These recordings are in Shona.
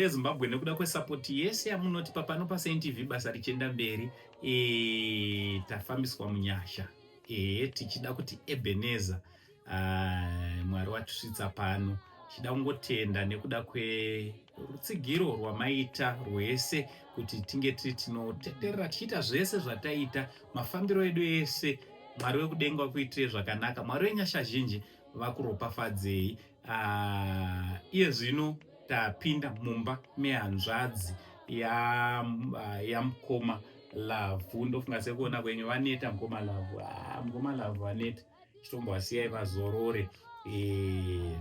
Zimbabwe nekuda kwesapoti yese yamunotipa pano paSaint TV, basa richienda mberi. Tafambiswa munyasha, tichida kuti Ebenezer, Mwari watisvitsa pano. Tichida kungotenda nekuda kwerutsigiro rwamaita rwese kuti tinge tiri tinoteterera tichiita zvese zvataita, mafambiro edu ese. Mwari wekudenga wakuitire zvakanaka, Mwari wenyasha zhinji vakuropafadzei. Iye zvino tapinda mumba mehanzvadzi yamukoma ya Lavhu. Ndofunga sekuona kwenyu vaneta mukoma Lavhu. Mukoma Lavhu vaneta, chitombovasiyai vazorore.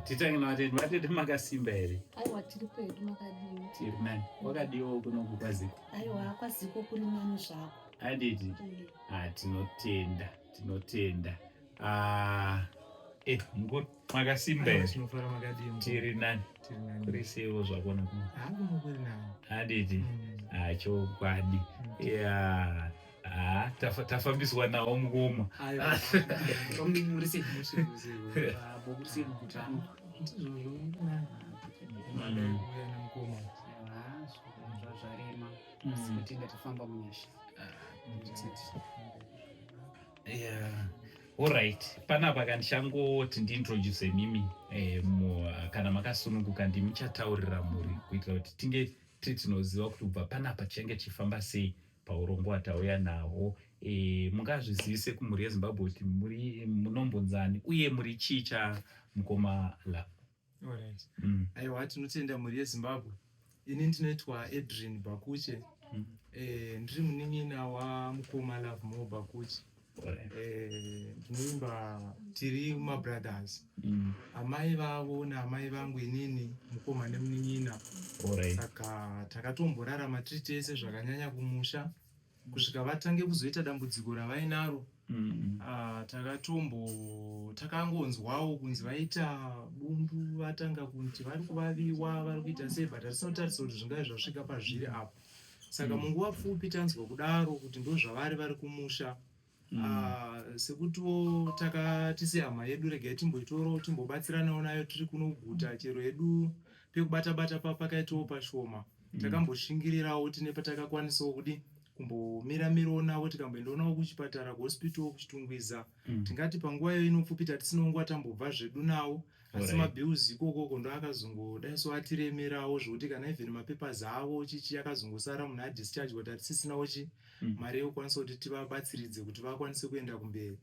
Titange navatete. Vatete, makasimba here? Aiwa, tiri kwedu, makadiwa? Tiri nani. Wakadiwa kunoku kwaziko? Aiwa, kwaziko kuri nani zvako. Anditi? Ah, tinotenda, tinotenda. Mukuru, makasimba here? Tinofara, makadii? Tiri nani. Tiri nani. Kuri seiwo zvakona kuno? Hakuno kuri nani. Handiti? Ah, chokwadi ya. Ah, tafambiswa nawo mukoma. Aiwa. Muri sei? Kuri sei mukutano? Ndizvozvo, nani. Uya namukoma. Zvarema, asi kutenda, tafamba munyasha. Yeah. Alright, panapa kandichangoti ndiintroduce mimi, kana makasununguka ndimuchataurira mhuri kuitira kuti tinge tiri tinoziva kuti kubva panapa tichange tichifamba sei paurongwa hwatauya nahwo. Mungazvizivise kumhuri yeZimbabwe kuti muri munombonzani uye muri chii chamukoma La? Alright. Aiwa, tinotenda mhuri yeZimbabwe. Ini ndinoitwa Edrin Bakuche. Ndiri munin'ina wamukoma Lovemore Bakuche. Ndinoimba, tiri mabrothers. Amai vavo naamai vangu, inini mukoma nemunin'ina. Saka takatomborarama tiri tese zvakanyanya kumusha kusvika vatange kuzoita dambudziko ravainaro. Ah, takangonzwawo kunzi vaita bundu, vatanga kuti vari kuvaviwa, vari kuita sei, but hatisina kutarisa kuti zvingave zvasvika pazviri apo. Saka munguva pfupi tanzwa kudaro kuti ndo zvavari vari kumusha. Ah, sekutiwo takati sehama yedu regai timboitorawo timbobatsiranawo nayo tiri kuno kuguta chero yedu pekubata bata pa pakaitawo pashoma. Takamboshingirirawo tine patakakwanisawo kudi kumbomira mirawo navo tikamboendawo navo kuchipatara kuhospital kuchitungwiza. Tingati panguva iyoyo inopfupi tatisinawo nguva tambobva zvedu nawo asi mabills ikokoko ndo akazongodai so atiremerawo zvekuti kana even mapapers avo chichi akazongosara munhu adischargwa tatisisinawo chi mari yekukwanisa kuti tivabatsiridze kuti vakwanise kuenda kumberi.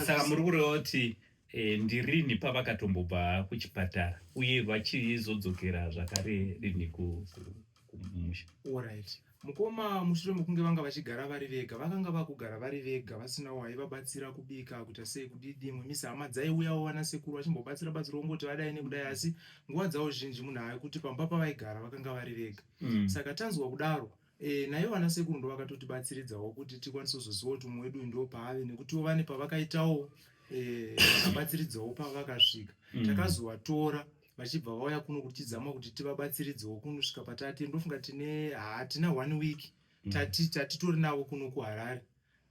Saka muri kureva kuti eh, ndirini pavakatombobva kuchipatara uye vachizodzokera zvakare rini kumusha? Alright. Mukoma mushure mekunge vanga vachigara vari vega, vakanga vakugara vari vega vasina waivabatsira kubika kuita sei kudidi imwe misi hama dzaiuyawo vana sekuru vachimbobatsira batsira kungoti vadai nekudai asi nguva dzavo zhinji munhu aikuti pamba pavaigara vakanga vari vega. Saka tanzwa kudaro e, naivo vana sekuru ndo vakatotibatsiridzawo kuti tikwanise kuzoziva kuti umwe wedu ndo paave nekutiwo vane pavakaitawo e, vakabatsiridzawo pavakasvika. Takazovatora vachibva vauya kuno kutidzama kuti tivabatsiridzewo kunosvika patati ndofunga tine hatina one week tati tatitori navo kuno kuharare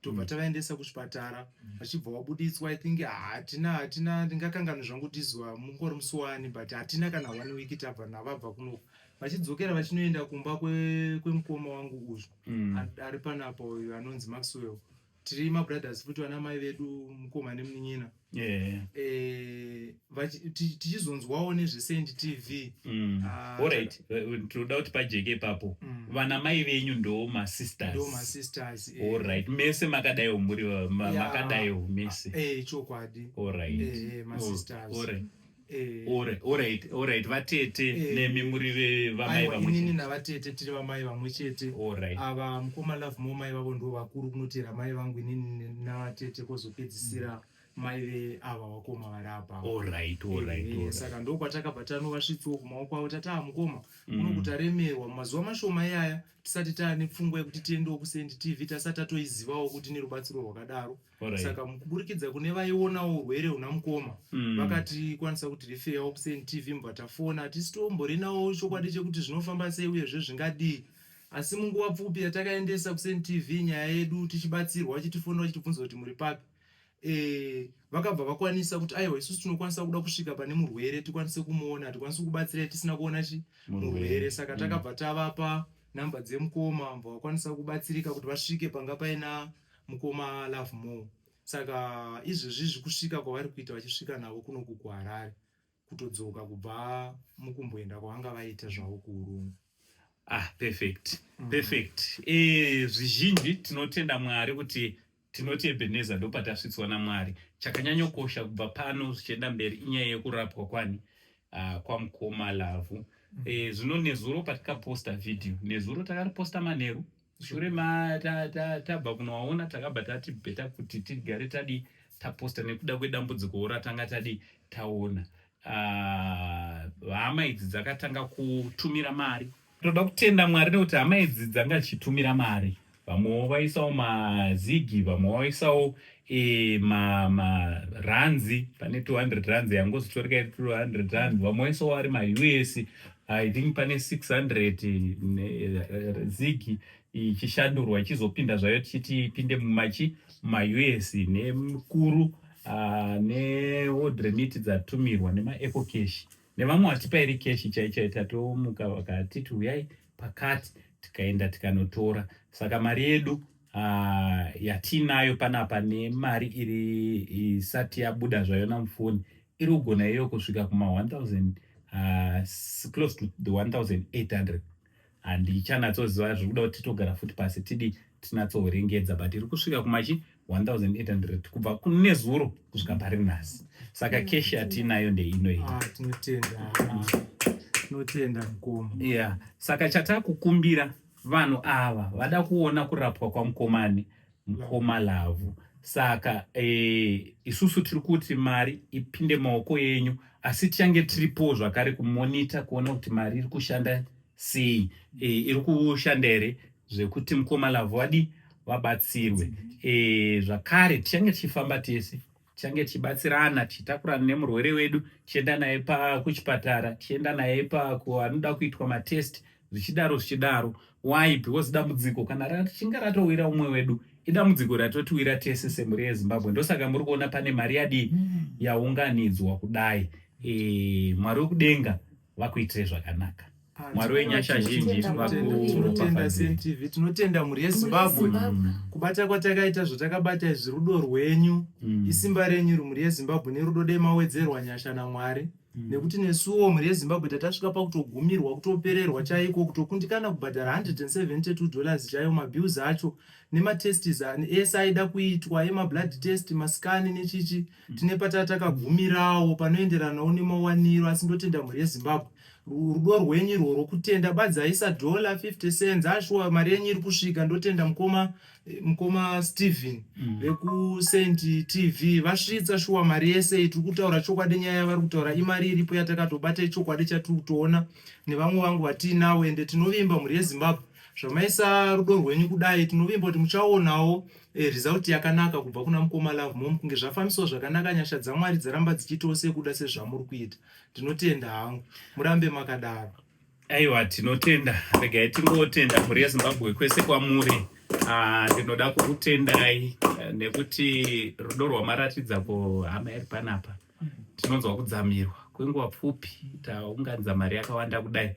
tobva tavaendesa kuchipatara vachibva vabuditswa. I think hatina hatina ndingakanganwe zvangu kuti zuva mungori musi wani, but hatina kana one week tabva navabva kunoku vachidzokera vachinoenda kumba kwemukoma wangu uyu ari panapa uyu anonzi Maxwell. Tiri mabrothers futi vana mai vedu mukoma nemunin'ina. Eh, tichizonzwawo nezveSaint TV. Ah, Alright, tinoda kuti pajeke ipapo. Vana mai venyu ndo masisters? Ndo masisters, eh. Alright, mese makadaiwo muri makadaiwo mese? Eh, chokwadi. Eh, masisters. Alright, vatete nemi muri vamai Aiwa, vamwe inini chete? Navatete tiri vamai vamwe chete. Ava mukoma Love mai vavo ndo vakuru kunotera mai vangu inini navatete, kwozopedzisira mai veava vakoma vari apa. Saka ndokwatakabva tanovasvitsawo kumaoko avo tati, "Ah, mukoma, kuno taremerwa." Mumazuva mashoma iyaya tisati taane pfungwa yekuti tiendewo kuSaint TV, tasati tatoizivawo kuti nerubatsiro rwakadaro. Saka mukuburikidza kune vaionawo urwere huna mukoma, vakatikwanisa kuti referawo kuSaint TV. Mubva tafona, hatisi tomborinawo chokwadi chekuti zvinofamba sei uyezve zvingadii, asi munguva pfupi yatakaendesa kuSaint TV nyaya yedu tichibatsirwa, vachitifonera vachitibvunza kuti muri papi, vakabva vakwanisa kuti, "Aiwa, isusu tinokwanisa kuda kusvika pane murwere tikwanise kumuona, hatikwanisi kubatsirai tisina kuona chi murwere." Saka takabva tavapa namba dzemukoma, mubva vakwanisa kubatsirika kuti vasvike panga paina mukoma Love More. Saka izvezvi zvikusvika kwavari kuita vachisvika navo kunoku kuHarare kutodzoka kubva mukumboenda kwavanga vaita zvavo kuurungu. Ah, perfect. Perfect. Zvizhinji tinotenda Mwari kuti tinoti Ebeneza ndopatasvitswa naMwari. Chakanyanyokosha kubva pano zvichienda mberi inyaya yekurapwa kwani kwamukoma Lavhu. Zvino nezuro patikaposta vhidhiyo, nezuro takariposta manheru shure tabva kunovaona, takabva tati better kuti tigare tadi taposta nekuda kwedambudziko ratanga tadi taona. Hama idzi dzakatanga kutumira mari. Toda kutenda Mwari nekuti hama idzi dzanga dzichitumira mari, vamwewo vaisawo mazigi, vamwe vaisawo e, maranzi, pane 200 rands yangozotoreka iri 200 rand, vamwe vaisawo ari maUS, I think pane 600 zigi ichishandurwa ichizopinda zvayo tichiti ipinde mumachi mumaUS nemukuru neWorldRemit dzatumirwa nemaEcoCash nevamwe vatipa iri cash chai chai. Tatomuka vakatiti uyai pakati, tikaenda tikanotora. Saka mari yedu yatiinayo panapa nemari iri isati yabuda zvayo namufoni iri kugona iyo kusvika kuma 1000 close to the 1800. Handichanatsoziva, zviri kuda kuti titogara futi pasi tidi tinatsoverengedza, but iri kusvika kumachi 1800 kubva nezuro kusvika pari nhasi. Saka keshi yatiinayo ndeino iyi. Ah, tinotenda, tinotenda mukoma. Yeah, saka chatakukumbira vanhu ava vada kuona kurapwa kwamukomani mukoma Lavhu. Saka isusu tiri kuti mari ipinde maoko yenyu, asi tichange tiripowo zvakare kumonita kuona kuti mari iri kushanda sei, iri kushanda here zvekuti mukoma Lavhu vadi vabatsirwe. Zvakare tichange tichifamba tese, tichange tichibatsirana, tichitakurana nemurwere wedu, tichienda naye kuchipatara, tichienda naye paanoda kuitwa matest, zvichidaro zvichidaro. Why? Because dambudziko kana richinge ratowira umwe wedu Idambudziko ratotiwira tese semhuri yeZimbabwe, ndosaka muri kuona pane mari yadii yaunganidzwa kudai. Mwari wekudenga vakuitire zvakanaka. Mwari wenyasha zhinji. Tinotenda CNTV, tinotenda mhuri yeZimbabwe. Kubata kwatakaita zvatakabata izvi, rudo rwenyu, isimba renyu iri, mhuri yeZimbabwe. Nerudo dai mawedzerwa nyasha naMwari, nekuti nesuwo mhuri yeZimbabwe tatasvika pakutogumirwa, kutopererwa chaiko, kutokundikana kubhadhara $172 chaiyo, mabills acho nematests ese aida kuitwa, emablood test, mascan nechichi. Tine patatakagumirawo panoenderanawo nemawaniro, asi ndotenda mhuri yeZimbabwe, rudo rwenyu irwo rwokutenda. Badzi aisa dollar 50 cents, ashuwa mari yenyu iri kusvika. Ndotenda mukoma Stephen vekuSaint TV, vasvitsa shuwa mari yese iyi. Tiri kutaura chokwadi, nyaya yavari kutaura imari iripo yatakatobata, ichokwadi chatiri kutoona nevamwe vangu vatiinawo. Ende tinovimba, mhuri yeZimbabwe, zvamaisa rudo rwenyu kudai, tinovimba kuti muchaonawo result yakanaka kubva kuna mukoma Lovemore, kunge zvafambiswa zvakanaka. Nyasha dzaMwari dzaramba dzichiitawo sekuda sezvamuri kuita. Ndinotenda hangu, murambe makadaro. Aiwa, tinotenda. Regai tingotenda mhuri yeZimbabwe kwese kwamuri. Ndinoda kukutendai nekuti rudo rwamaratidza kuhama iri panapa, tinonzwa kudzamirwa. Kwenguva pfupi taunganidza mari yakawanda kudai,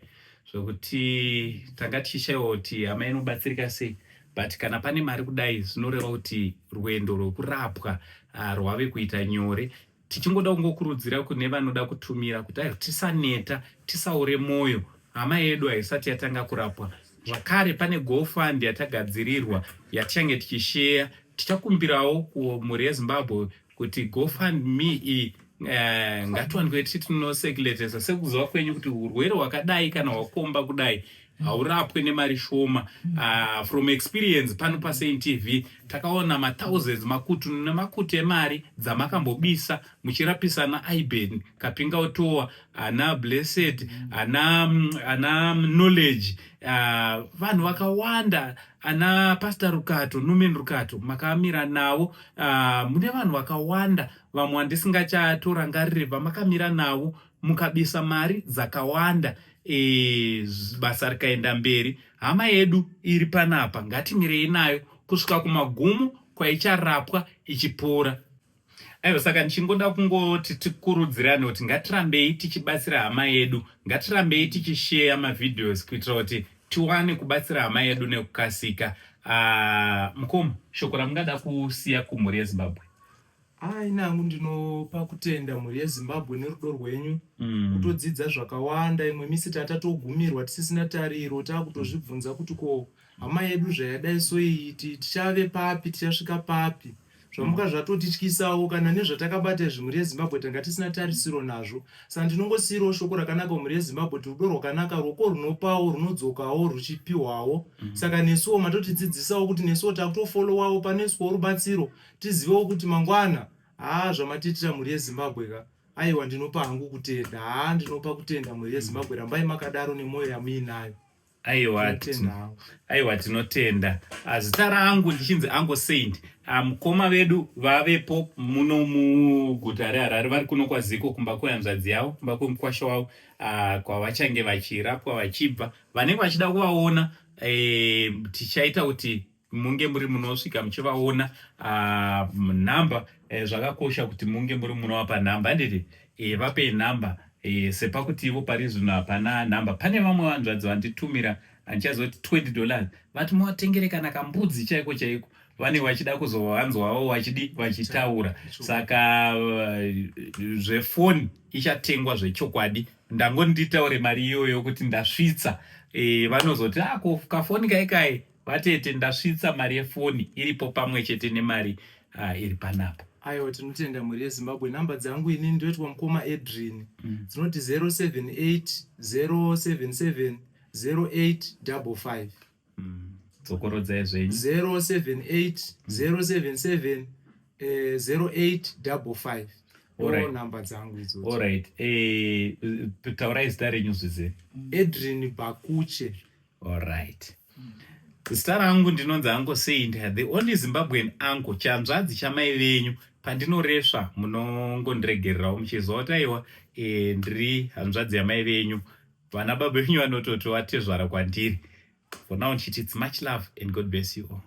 zvokuti tanga tichishayiwa kuti hama inobatsirika sei, but kana pane mari kudai, zvinoreva kuti rwendo rwekurapwa rwave kuita nyore. Tichingoda kungokurudzira kune vanoda kutumira kuti aiwa, tisaneta, tisaure mwoyo, hama yedu haisati yatanga kurapwa. Zvakare pane GoFund yatagadzirirwa yatichange tichisheya. Tichakumbirawo kumhuri yeZimbabwe kuti GoFund Me iyi ngatiwanikwe tichi tinocirculatesa, sekuziva kwenyu kuti urwere hwakadai kana hwakomba kudai haurapwe nemari shoma. From experience pano paSaint TV takaona mathousands, makutu nemakutu emari dzamakambobisa muchirapisa ana Iben Kapinga Utowa, ana Blessed, ana Knowledge, vanhu vakawanda, ana Pastor Rukato, Numen Rukato, makamira navo. Mune vanhu vakawanda, vamwe vandisingachatorangariri, vamakamira navo mukabisa mari dzakawanda, basa rikaenda mberi. Hama yedu iri panapa, ngatimirei nayo kusvika kumagumo kwaicharapwa ichipora. Aiwa, saka ndichingoda kungoti tikurudzirane kuti ngatirambei tichibatsira hama yedu, ngatirambei tichisheya mavideos kuitira kuti tiwane kubatsira hama yedu nekukasika. Mukoma, shoko ramungada kusiya kumhuri yeZimbabwe? Ai, nangu ndinopa kutenda mhuri yeZimbabwe nerudo rwenyu. Kutodzidza zvakawanda. Imwe misi tatatogumirwa, tisisina tariro, taakutozvibvunza kuti ko hama yedu zvayadai so iyi, tichave papi, tichasvika papi? Zvamuka zvatotityisawo kana nezvatakabata izvi, mhuri yeZimbabwe, tanga tisina tarisiro nazvo. Saka ndinongosiyirawo shoko rakanaka kumhuri yeZimbabwe kuti rudo rwakanaka, ruoko runopawo runodzokawo ruchipiwawo. Saka nesuwo matotidzidzisawo kuti nesuwo takutofolowawo panoiswawo rubatsiro, tizivewo kuti mangwana. Haa, zvamatiitira mhuri yeZimbabwe ka, aiwa, ndinopa hangu kutenda. Haa, ndinopa kutenda mhuri yeZimbabwe, rambai makadaro nemwoyo yamuinayo. Aiwa. Tinotenda hangu. Aiwa, tinotenda. Zita rangu ndichinzi Uncle Saint. Mukoma vedu vavepo muno muguta reHarare, vari kuno kwaZiko, kumba kwehanzvadzi yavo, kumba kwemukwasha wavo, kwavachange vachirapwa vachibva. Vanenge vachida kuvaona, tichaita kuti munge muri munosvika muchivaona. Nhamba, zvakakosha kuti munge muri munovapa nhamba, handiti? Vapei nhamba, sepakuti ivo pari zvino hapana nhamba. Pane vamwe vanzvadzi vanditumira, handichazoti $20, vati muvatengere kana kambudzi chaiko chaiko, vanenge vachida kuzovanzwawo vachidi vachitaura. Saka zvefoni ichatengwa zvechokwadi. Ndangonditaure mari iyoyo kuti ndasvitsa, vanozoti ah, ko kafoni kaikai. Vatete, ndasvitsa mari yefoni iripo pamwe chete nemari iri panapa. Aiwa, tinotenda mhuri yeZimbabwe. Nhamba dzangu inini ndoitwa mukoma Edrin, dzinoti 078 077 0855. Dzokorodzai zvenyu. 078 077 0855. Alright. Nhamba dzangu idzodzo. Alright, taurai zita renyu zvizere. Edrin Bakuche. Alright, zita rangu ndinonzi Uncle Saint, the only Zimbabwean uncle, chanzvadzi chamai venyu. Pandinoresva munongondiregererawo muchiziva kuti aiwa, ndiri hanzvadzi yamai venyu. Vana baba venyu vanototi vatezvara kwandiri. For now ndichiti it's much love and God bless you all.